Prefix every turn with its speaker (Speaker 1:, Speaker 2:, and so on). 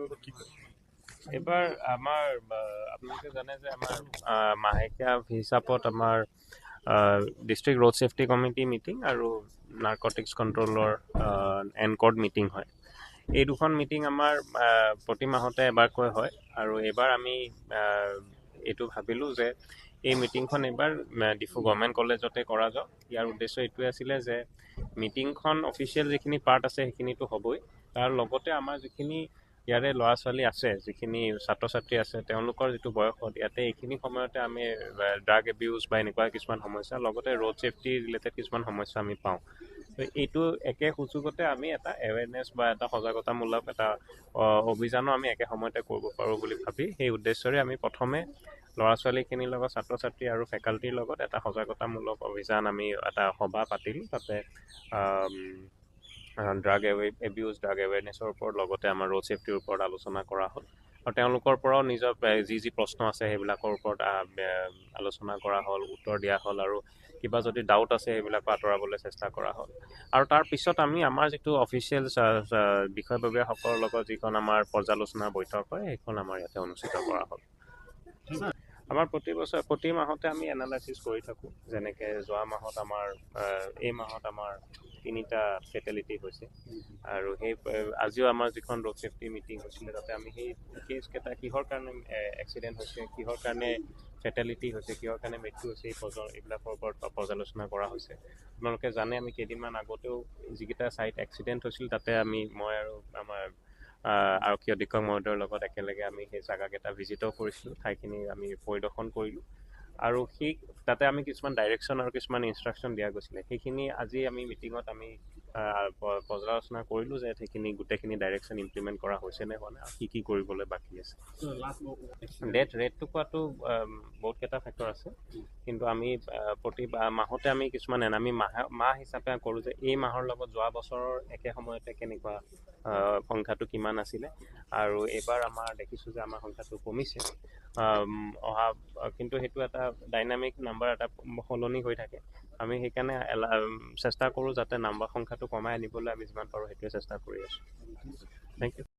Speaker 1: সন্দৰ্ভত কি কয়?
Speaker 2: এইবাৰ আমাৰ আপোনালোকে জানে যে আমাৰ মাহেকীয়া হিচাপত আমাৰ district road safety committee meeting আৰু নাৰ্কটিক্স কণ্ট্ৰলৰ এনকৰ্ড মিটিং হয়। এই দুখন মিটিং আমাৰ প্ৰতি মাহতে এবাৰকৈ হয় আৰু এইবাৰ আমি এইটো ভাবিলোঁ যে এই মিটিংখন এইবাৰ ডিফু গভৰ্ণমেণ্ট কলেজতে কৰা যাওক। ইয়াৰ উদ্দেশ্য এইটোৱে আছিলে যে মিটিংখন অফিচিয়েল যিখিনি পাৰ্ট আছে, সেইখিনিতো হ'বই, তাৰ লগতে আমাৰ যিখিনি ইয়াৰে ল'ৰা ছোৱালী আছে, যিখিনি ছাত্ৰ ছাত্ৰী আছে, তেওঁলোকৰ যিটো বয়সত ইয়াতে এইখিনি সময়তে আমি ড্ৰাগ এবিউজ বা এনেকুৱা কিছুমান সমস্যা, লগতে ৰোড ছেফটি ৰিলেটেড কিছুমান সমস্যা আমি পাওঁ। ত' এইটো একে সুযোগতে আমি এটা এৱেৰনেছ বা এটা সজাগতামূলক এটা অভিযানো আমি একে সময়তে কৰিব পাৰোঁ বুলি ভাবি, সেই উদ্দেশ্যৰে আমি প্ৰথমে ল'ৰা ছোৱালীখিনিৰ লগত, ছাত্ৰ ছাত্ৰী আৰু ফেকাল্টিৰ লগত এটা সজাগতামূলক অভিযান আমি এটা সভা পাতিলোঁ। তাতে ড্ৰাগ এবিউজ, ড্ৰাগ এৱেৰনেছৰ ওপৰত, লগতে আমাৰ ৰোড ছেফটিৰ ওপৰত আলোচনা কৰা হ'ল আৰু তেওঁলোকৰ পৰাও নিজৰ যি যি প্ৰশ্ন আছে, সেইবিলাকৰ ওপৰত আলোচনা কৰা হ'ল, উত্তৰ দিয়া হ'ল আৰু কিবা যদি ডাউট আছে, সেইবিলাকো আঁতৰাবলৈ চেষ্টা কৰা হ'ল। আৰু তাৰপিছত আমি আমাৰ যিটো অফিচিয়েল বিষয়ববীয়াসকলৰ লগত যিখন আমাৰ পৰ্যালোচনা বৈঠক হয়, সেইখন আমাৰ ইয়াতে অনুষ্ঠিত কৰা হ'ল। আমাৰ প্ৰতি বছৰ প্ৰতি মাহতে আমি এনালাইচিছ কৰি থাকোঁ। যেনেকৈ যোৱা মাহত আমাৰ, এই মাহত আমাৰ তিনিটা ফেটেলিটি হৈছে আৰু সেই আজিও আমাৰ যিখন ৰোড ছেফটি মিটিং হৈছিলে, তাতে আমি সেই কেছকেইটা কিহৰ কাৰণে এক্সিডেণ্ট হৈছে, কিহৰ কাৰণে ফেটেলিটি হৈছে, কিহৰ কাৰণে মৃত্যু হৈছে, এইবিলাকৰ ওপৰত পৰ্যালোচনা কৰা হৈছে। আপোনালোকে জানে, আমি কেইদিনমান আগতেও যিকেইটা ছাইট এক্সিডেণ্ট হৈছিল, তাতে আমি, মই আৰু আমাৰ আৰক্ষী অধীক্ষক মহোদয়ৰ লগত একেলগে আমি সেই জেগাকেইটা ভিজিটো কৰিছিলোঁ, ঠাইখিনি আমি পৰিদৰ্শন কৰিলোঁ আৰু সেই তাতে আমি কিছুমান ডাইৰেকশ্যন আৰু কিছুমান ইনষ্ট্ৰাকশ্যন দিয়া গৈছিলে। সেইখিনি আজি আমি মিটিঙত আমি পৰ্যালোচনা কৰিলোঁ যে সেইখিনি গোটেইখিনি ডাইৰেকশ্যন ইমপ্লিমেণ্ট কৰা হৈছে নে হোৱা নাই আৰু কি কি কৰিবলৈ বাকী আছে। ডেথ ৰেটটো কোৱাটো বহুতকেইটা ফেক্টৰ আছে, কিন্তু আমি প্ৰতি মাহতে আমি কিছুমান আমি মাহ হিচাপে কৰোঁ যে এই মাহৰ লগত যোৱা বছৰৰ একে সময়তে কেনেকুৱা সংখ্যাটো কিমান আছিলে আৰু এইবাৰ আমাৰ দেখিছোঁ যে আমাৰ সংখ্যাটো কমিছে অহা, কিন্তু সেইটো এটা ডাইনামিক নাম্বাৰ, এটা সলনি হৈ থাকে। আমি সেইকাৰণে চেষ্টা কৰোঁ যাতে নাম্বাৰ সংখ্যাটো কমাই আনিবলৈ আমি যিমান পাৰোঁ, সেইটোৱে চেষ্টা কৰি আছোঁ। Thank U.